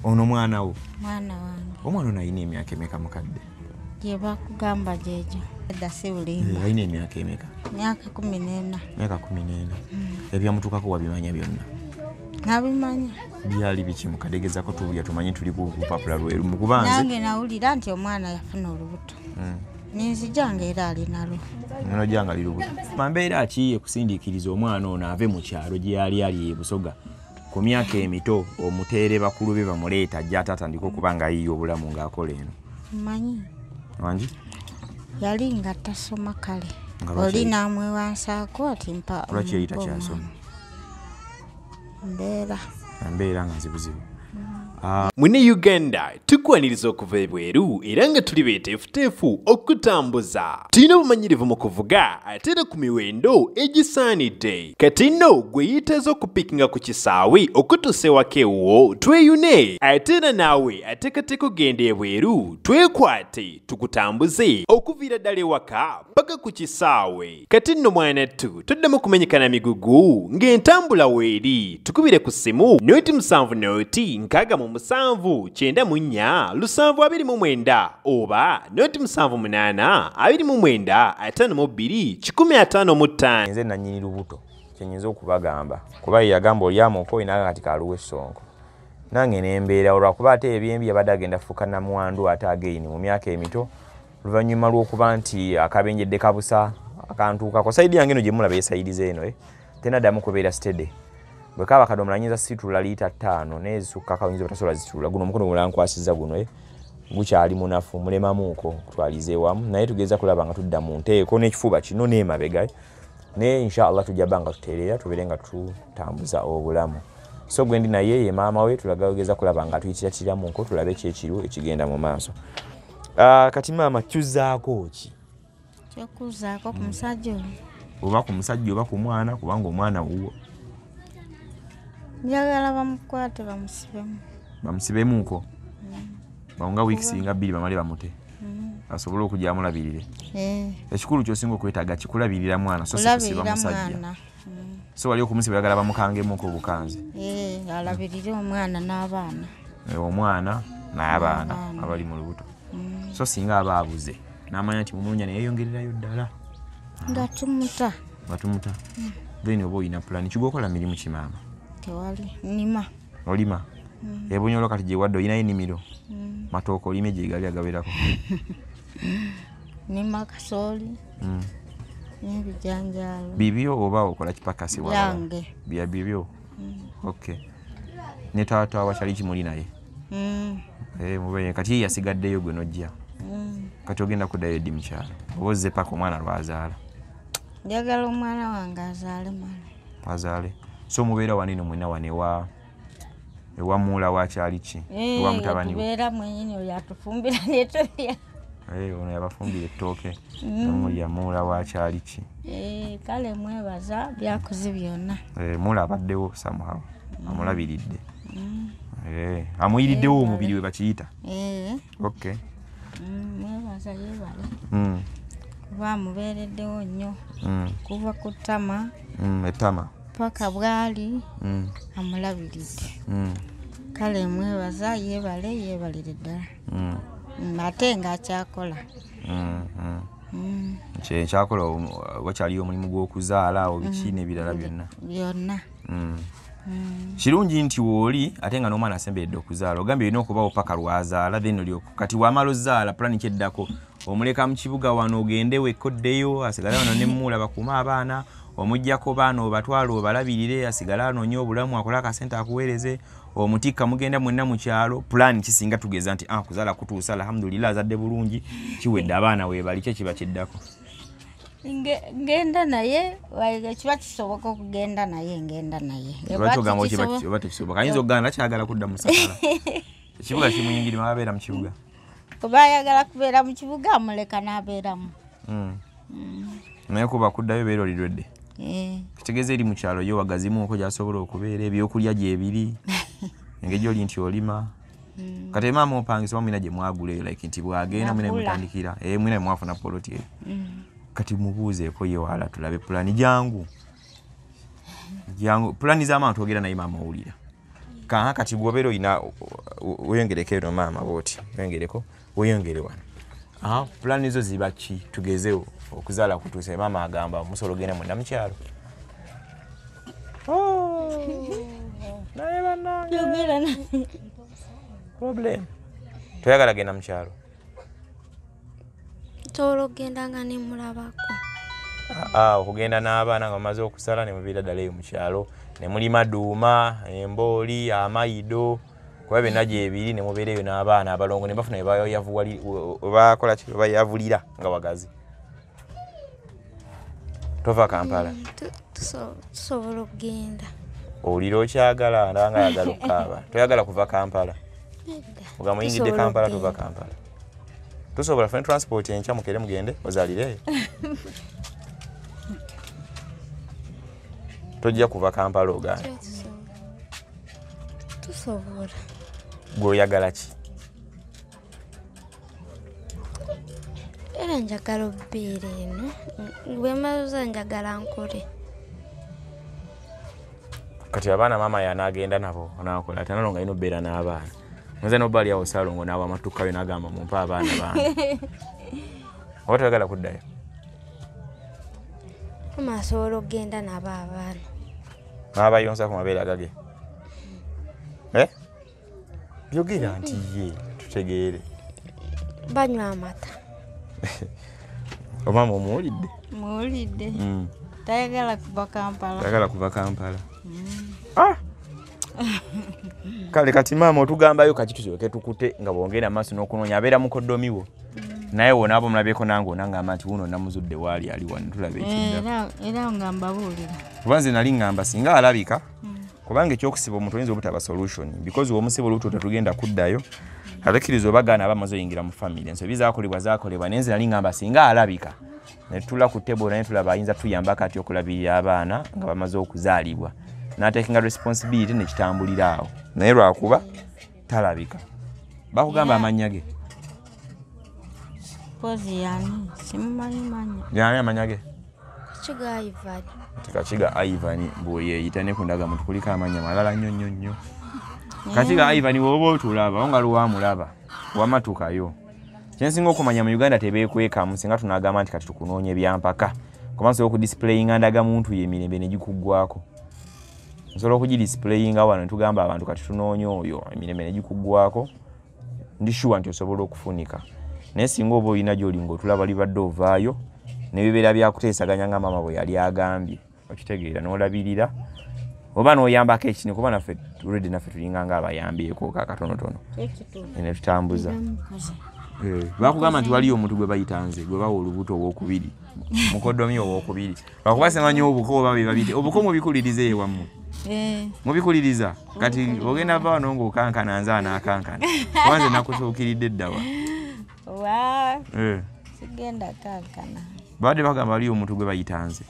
Ono mwana wo? Mwana wange. Omwana ono alina emyaka emeka mukadde? Gye bakugamba gyejo. Edda si bulimba. Alina emyaka emeka? Myaka 14. Myaka 14. Ebyamutuukako wabimanya byonna? Nabimanya. Byali biki mukadde? Gezaako tuwulira tumanye tuli ku lupapula lweru. Mukubanze. Nange nawulira nti omwana yafuna olubuto. Nenzija nga era ali nalwo. Nojja nga ali lubuto. Mbeera ki ekusindiikiriza omwana ono ave mu kyalo gye yali ali e Busoga ku myaka emito omuteere bakulu be bamuleeta ajja ate atandike okuba nga ayiiya obulamu ng'akola eno? Mmanyi. Wangi? Yali nga tasoma kale. Oli n'amwewansaako ati mpa. Lwaki yali takyasoma? Mbeera. Embeera nga nzibuzibu. Mune Uganda tukwaniriza okuva ebweru era nga tuli beeteefuteefu okutambuza. Tulina obumanyirivu mu kuvuga ate era ku miwendo egisaanidde. Kati nno gwe yeetaaza okupiikinga ku kisaawe okutuusa ewaka ewuwo tweyune, ate era naawe ateekateeka okugenda ebweru twekwate tukutambuze okuviira ddala ewaka paka ku kisaawe. Kati nno mwanattu toddamu kumenyekana migugu ng'entambula weeri. Tukubire ku ssimu 070 67 94 729 oba 078 29 52 155. Nze nannyini lubuto kyenyinza okubagamba kuba ye yagamba olyamuko naye kati kaluwa essonko nange nembeera olwakuba ate ebyembi yabadde agenda fuuka namwandu ate ageyini mu myaka emito oluvannyuma lw'okuba nti akabenjedde kabusa akantuukako. Sayidi yange eno gye mulaba yesayidiza eno tenaddamu kubeera steady. Bwe kaba kadomola nyinza situla liita 5 n'ezisukkako nyinza obutasobola zitula. Guno omukono gulala nkwasizza guno gukyali munafu mulemamuuko kutwaliza ewamu, naye tugeza kulaba nga tudda mu nteeko n'ekifuba kino n'emabega, naye inshallah tujja bba nga tutereera tubeere nga tutambuza obulamu. So gwe ndi naye ye maama we tulagageza kulaba nga tuyitiratiramuko tulabe ki ekiriwo ekigenda mu maaso. Kati maama kyuzaako ki? Kyokuzaako ku musajja oyo. Oba ku musajja oba ku mwana, kubanga omwana wuwo. Njagala bamukwate bamusibemu. Bamusibemuko? Nga wiiki singa 2 bamale bamute. Asobole okujja amulabirire. Ekikulu ky'osinga okwetaaga kikulabirira mwana so si kusiba musajja. So wali okumusiba oyagala bamukangemuko obukanzi. Alabirire omwana n'abaana. Omwana n'abaana abali mu lubuto. So singa aba abuze n'amanya nti mumunya ne yeeyongererayo ddala. Nga tumuta. Nga tumuta. Then oba olina pulaani kigwokola mirimu ki maama? Tewali, nnima. Olima? Ebunyolo kati gye wadde olinayo ennimiro? Matooke olimye gye gali agawerako? Nnima kasooli n'ebijanjaalo. Bibyo oba okola kipakasi walala? Byange. Bya bibyo? Okay. Ne taata wa kyali kimuli naye? Mubeere kati ye yasigaddeyo gwe n'ojja. Kati ogenda kuddayo ddi mu kyalo? Oba ozze paka omwana lw'azaala? Njagala omwana wange azaale mala. Azaale. So mubeera wano eno mwenna wano ewa muula wa kyali ki? Ewa mutabani we. Tubeera mwennyini oyo atufumbira ne tulya. Ono yabafumbira ettooke nemulya muula wa kyali ki? Kale mwebaza byakoze byonna. Muula abaddewo somehow amulabiridde. Amuyiriddewo omubiri we bakiyita. Okay. Mwebaza yeebale. Kuba amubeereddewo nnyo. Kuva ku ttama. Ettama. Paka bwali amulabiridde. Kale mwebaza yeebale yeebalire ddala. Ate ng'akyakola. Kyakola wakyaliyo omulimu gw'okuzaala awo biki n'ebirala byonna. Byonna. Kirungi nti wooli ate nga n'omwana asemberedde okuzaala ogambye olina okubawo paka lw'azaala then olyoka kati wamala ozaala pulaani kyeddako omuleka mu kibuga wano ogende wekkoddeyo asigale wano ne mmuula bakuume abaana omuggyako baana obatwala obalabirire asigale anoonye obulamu akole akasente akuweereze omutikka mugenda mwenna mu kyalo. Pulaani kisinga tugeza nti kuzaala kutuusa alhamdulillah azadde bulungi kiwedde abaana weebali ki ekiba kiddako? Ngenda naye kiba kisoboka okugenda naye ngenda naye. Lwaki ogamba oba tekisoboka? Ayinza okugamba kyagala kudda mu sakala. Ekibuga kimuyingirima abeera mu kibuga. Oba ayagala kubeera mu kibuga amuleka n'abeeramu. Naye kuba kuddayo beera olirwedde. Kitegeeza eri mu kyalo yo wagazimuuko gy'asobola okubeera ebyokulya gyebiri engeri gy'oli nti olima. Kati maama opangisa oba mulina gye mwagula eyo like nti bw'agenda mulina mutandikira mulina mwafuna poloti eyo. Kati mubuuzeeko ye wala tulabe pulaani jangu. Jangu pulaani z'amaama twogera naye maama owulira. Kati gwobeera olina Weyongereko eno maama bw'oti. Weyongereko, weyongere wano. Aha, pulaani zo ziba ki? Tugezeewo okuzaala kutuuse. Maama agamba musobola ogenda mwenda mu kyalo. Naye bannange. Problem. Toyagala genda mu kyalo? Nsobola okugenda nga ne mulabako. Okugenda n'abaana nga bamaze okusala ne mubeera ddala eyo mu kyalo ne mulima duuma, embooli, amayido kuba byonna gyebiri ne mubeera eyo n'abaana abalongo ne bafuna bakola ki bayavulira nga wagazi. Tova Kampala. Tusobola okugenda. Owulira okyagala ndaba nga ayagala okukaaba. Toyagala kuva Kampala? Ogamba oyingidde Kampala tova Kampala. Tusobola funa transport enkya mukere mugende ozaalire. Tojja kuva Kampala ogaana. Tusobola. Gwe oyagala ki? Era njagala obbeera eno. Bwe mmaze njagala nkole. Kati abaana maama y'anaagenda nabo anaakola ate nalongo alina obbeera n'abaana. Nze n'obba ali awo Ssaalongo n'awa amatuuka yo n'agamba mumpe abaana bange. Oba toyagala kuddayo? Maama asobola okugenda nabo abaana. N'abayonsa ku mabeere agage? Yogera nti ye tutegeere. Banywa amata. Omaama omuwulidde? Muwulidde. Tayagala kuva Kampala. Tayagala kuva Kampala. Kale kati maama otugambayo kaki tusooke tukute nga bw'ogenda maaso n'okunoonya abeera mukoddomi wo. Naye w'onaaba omulabyeko nange onangamba nti wuuno namuzudde waali ali wano tulaba ekiddako. Era nga mbabuulira. Kuba nze nali ŋŋamba singa alabika kubanga ekyokusiba omuntu oyinza obutaba solution because w'omusiba olubuto tetugenda kuddayo abakkiriza obagaana aba amaze oyingira mu family ensobi zaakolebwa zaakolebwa naye nze nali ŋŋamba singa alabika ne tutula ku table naye tulaba ayinza tuyambako atya okulabirira abaana nga bamaze okuzaalibwa n'atekinga responsibility ne kitambulira awo naye lwakuba talabika. Bakugamba amannya ge? Pozi yani simumanyi mannya. Yani amannya ge? Kakiga Ivan. Kakiga Ivan bw'oyeeyita ne ku ndagamuntu kuliko amannya malala nnyo nnyo nnyo. Kakiga Ivan bw'oba otulaba nga lwamulaba wamatukayo. Kye nsinga okumanya mu Uganda tebeekwekamu singa tunaagamba nti kati tukunoonya ebyampaka kuba nsobola okudisplayinga ndagamuntu ye emirembe ne gikuggwako. Nsobola okugidisplayinga wano ne tugamba abantu kati tunoonya oyo emirembe ne gikuggwako ndi sure nti osobola okufunika. Naye singa oba olina gy'oli ng'otulaba libadde ovaayo ne bibeera byakuteesaganya nga maama bwe yali agambye okitegeera n'olabirira oba n'oyambako ekini kuba naffe already naffe tulinga nga abayambyeko kakatonotono ne tutambuza. Bakugamba nti waliyo omuntu gwe bayita nze gwe bawa olubuto owokubiri mukoddomi owokubiri lwakuba simanyi obuko oba bye babiyita obuko mubikuliriza ewammwe. Mubikuliriza kati ogenda va wano ng'okankana nze anaakankana kuba nze nakutuukiridde dda wa. Sigenda kankana. Babadde bagamba waliyo omuntu gwe bayita nze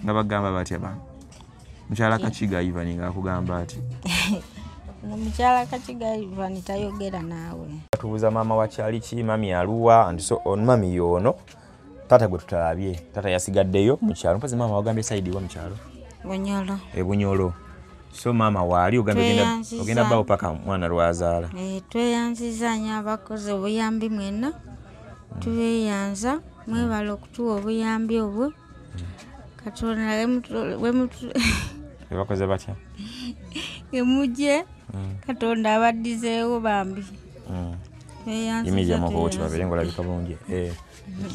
nga bagamba batya bano mukyala Kakiga Ivan ng'akugamba ati Omukyala Kakiga Ivan tayogera naawe. Tubuuza maama wa kyali ki mami aluwa and so on mami y'ono taata gwe tutalabye taata yasigaddeyo mu kyalo mpozi maama wagambye sayidi wa mu kyalo? Bunyolo. Bunyolo. So maama waali ogambye ogenda bbaawo paka mwana lw'azaala. Tweyanziza nnyo abakozi obuyambi mwenna tubeeyanza mwebale okutuwa obuyambi obwo Katonda Bebakoze batya? Emujje Katonda abaddizeewo bambi. Yimirira oti babeere ng'olabika bulungi.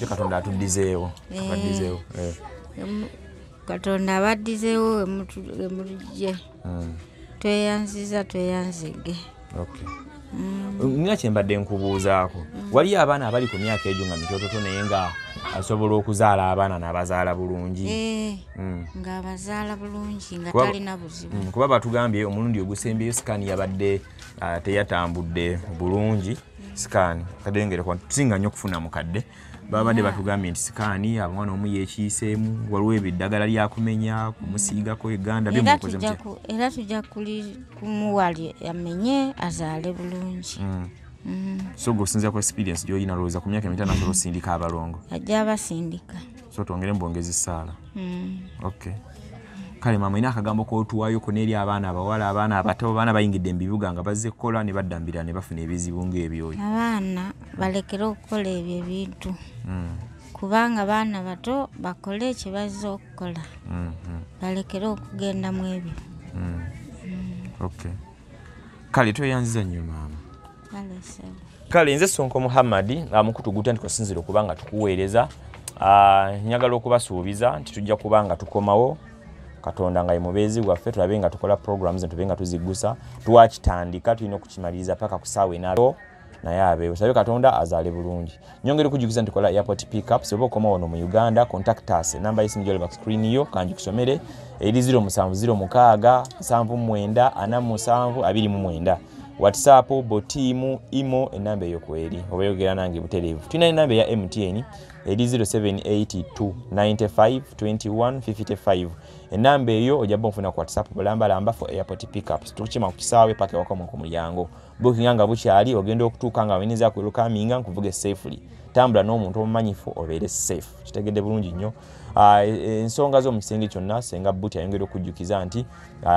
Katonda atuddizeewo abaddizeewo. Katonda abaddizeewo emujje. Tweyanziza tweyanzige. Okay. Nina kye mbadde nkubuuzaako. Waliyo abaana abali ku myaka egyo nga mitototo naye nga asobola okuzaala abaana n'abazaala bulungi. Ng'abazaala bulungi nga talina buzibu. Kuba batugambye omulundi ogusembyeyo sikaani yabadde teyatambudde bulungi. Sikaani kadde tusinga nnyo okufuna mukadde. Babadde batugambye nti sikaani omwana omu yeekiiseemu waliwo eddagala lyakumenya kumusiigako egganda bye mukoze mutya? Era tujja kumuwa amenye azaale bulungi. So gw'osinziira ku experience gy'olina olowooza ku myaka emitaano asobola osindika abalongo? Ajja abasindika. So twongere mbwongezi ssaala. Okay. Kale maama, olina akagambo k'otuwaayo ko n'eri abaana abawala, abaana abato, abaana bayingidde mu bibuga nga bazze kukola ne badda mbira ne bafuna ebizibu ng'ebyo? Abaana balekere okukola ebyo ebintu, kubanga baana bato, bakole kye bazze okukola, balekere okugenda mu ebyo. Okay, kale tweyanziza nnyo maama. Kale ssebo. Kale nze Sonko Muhammadi, mukutu gutandika osinzira okuba nga tukuweereza. Njagala okubasuubiza nti tujja kuba nga tukomawo, Katonda nga ye mubeezi gwaffe, tulabe nga tukola programs, tube nga tuziggusa. Twakitandika, tulina okukimaliriza paka ku ssaawa enaalo, naye abeewo sabe Katonda azaale bulungi. Nyongera okujjukiza nti tukola airport pickups. Oba okoma wano mu Uganda, contact us. Enamba y'essimu gyolaba ku screen yo, kangikusomere, eri 0706 79 47 29. WhatsApp, Botiimu, Imo, enamba eyo kweri oba yogera nange butereevu. Tulina enamba eya MTN eri 0782 95 21 55. Enamba eyo ojja nfuna ku WhatsApp bulambalamba for airport pickups. Tukukima ku kisaawe paka ewaka ku mulyango. Bookinga nga bukyali, ogenda okutuuka nga wenyeza ku welcominga, nkuvuge safely. Tambula n'omuntu omumanyifu, obeere safe. Kitegedde bulungi nnyo. Ensonga z'omu kisenge kyonna, Senga Buti ayongera okujjukiza nti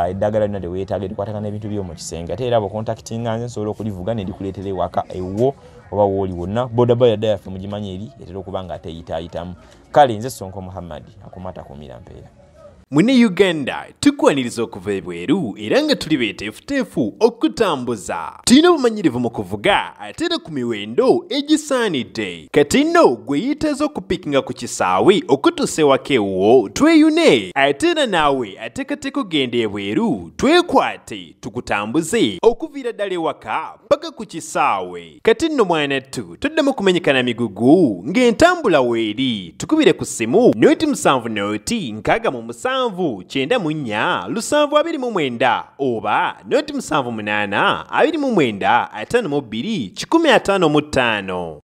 eddagala lyonna lyeweetaaga erikwatagana n'ebintu by'omu kisenge, ate era bw'ocontactinga nze nsobola okulivuga ne likuleetera ewaka ewwo oba wooli wonna. Bodaboda dda yaffe mugimanyi eri etera okuba nga ate eyitaayitamu. Kale nze Sonko Muhammadi, akumata kumira mpeera. Mune Uganda tukwaniriza okuva ebweru era nga tuli beeteefuteefu okutambuza. Tulina obumanyirivu mu kuvuga ate era ku miwendo egisaanidde. Kati nno gwe yeetaaza okupiikinga ku kisaawe okutuusa ewaka ewuwo, tweyune. Ate era naawe ateekateeka okugenda ebweru, twekwate tukutambuze okuviira ddala ewaka paka ku kisaawe. Kati nno mwanattu, toddamu kumenyekana migugu ng'entambula weeri. Tukubire ku ssimu 070 067 94 729 oba 078 29 52 155.